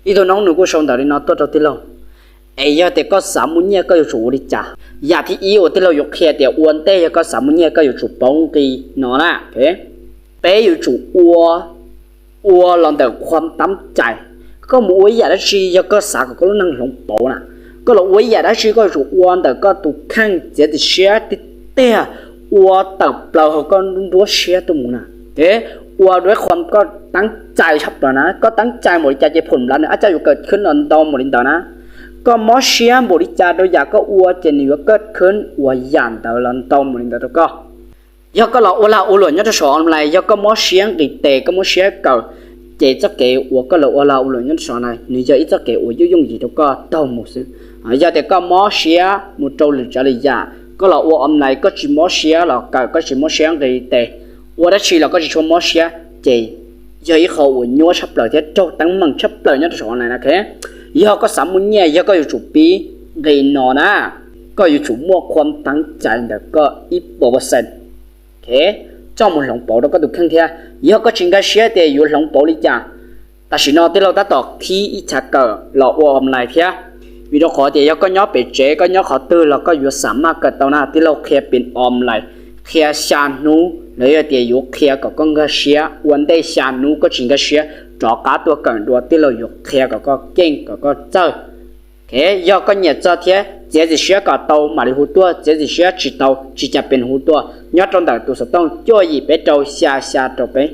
Ib tug noob nws kuj sau ntawv li no tuaj rau tij laug, es yog tias koj xav muaj nyiaj koj yuav tsum ua li cas? Yam thib ib uas tij laug yuav qhia tias ua ntej yog koj xav muaj nyiaj koj yuav tsum paub nqi no na. Peb yuav tsum ua, ua los ntawm khuam tab cai. Koj mus ua ib yam dab tsi yog koj xav kom koj lub neej hloov pauv na, koj los ua ib yam dab tsi koj yuav tsum ua ntawm koj tus kheej txiav txim siab tiag tiag, ua tawm plaws hauv koj nruab siab tuaj mus na. Ua dua khuam koj tab cai tshaj plaws na, koj tab cai npaum li cas ces phum nplawv nws ab caj yuav kawm khwb los ntau npaum li ntawd na. Koj mob siab npaum li cas rau yam koj ua ces nws yuav kawm khwb ua yam ntawd los ntau npaum li ntawd rau koj. Yog koj los ua lag ua luam nyob rau saum online, yog koj mob siab nqis tes, koj mob siab kawm, ces txoj kev uas koj los ua lag ua luam nyob rau saum online nws yog ib txoj kev uas yooj yooj yim rau koj taug mus xwb. Yog tias koj mob siab mus rau lwm tsav lwm yam, koj los ua online koj tsis mob siab los kawm, koj tsis mob siab nqis tes, ua dab tsi los koj tsis tshua mob siab, ces yog ib qho uas nyuaj tshaj plaws thiab raug teeb meem tshaj plaws nyob rau saum online na. Yog koj xav muaj nyiaj yog koj yuav tsum pib nqi no na, koj yuav tsum muaj khuam tab cai ntawm koj ib puas percent coj mus hloov pauv rau koj tus kheej thiab. Yog koj tsis nkag siab tias yuav hloov pauv li cas, tam sim no tij laug tab tom qhib ib chav kawm los ua online thiab. Vim rau qhov tias yog koj nyob pem tsev, koj nyob qhov twg los koj yuav xam maj kawm tau na. Tij laug qhia pem online, qhia xya hnub los yog tias yuav qhia kom koj nkag siab, ua ntej xya hnub koj tsis nkag siab rov qab tuaj kawm dua, tij laug yuav qhia kom koj keej kom koj txawj. Yog koj nyiam txog thiab txiav txim siab kom tau mam li hu tuaj, txiav txim siab tsis tau tsis cas pes hu tuaj nyob rau ntawm tus xov tooj cuaj yim peb rau xya xya rau peb.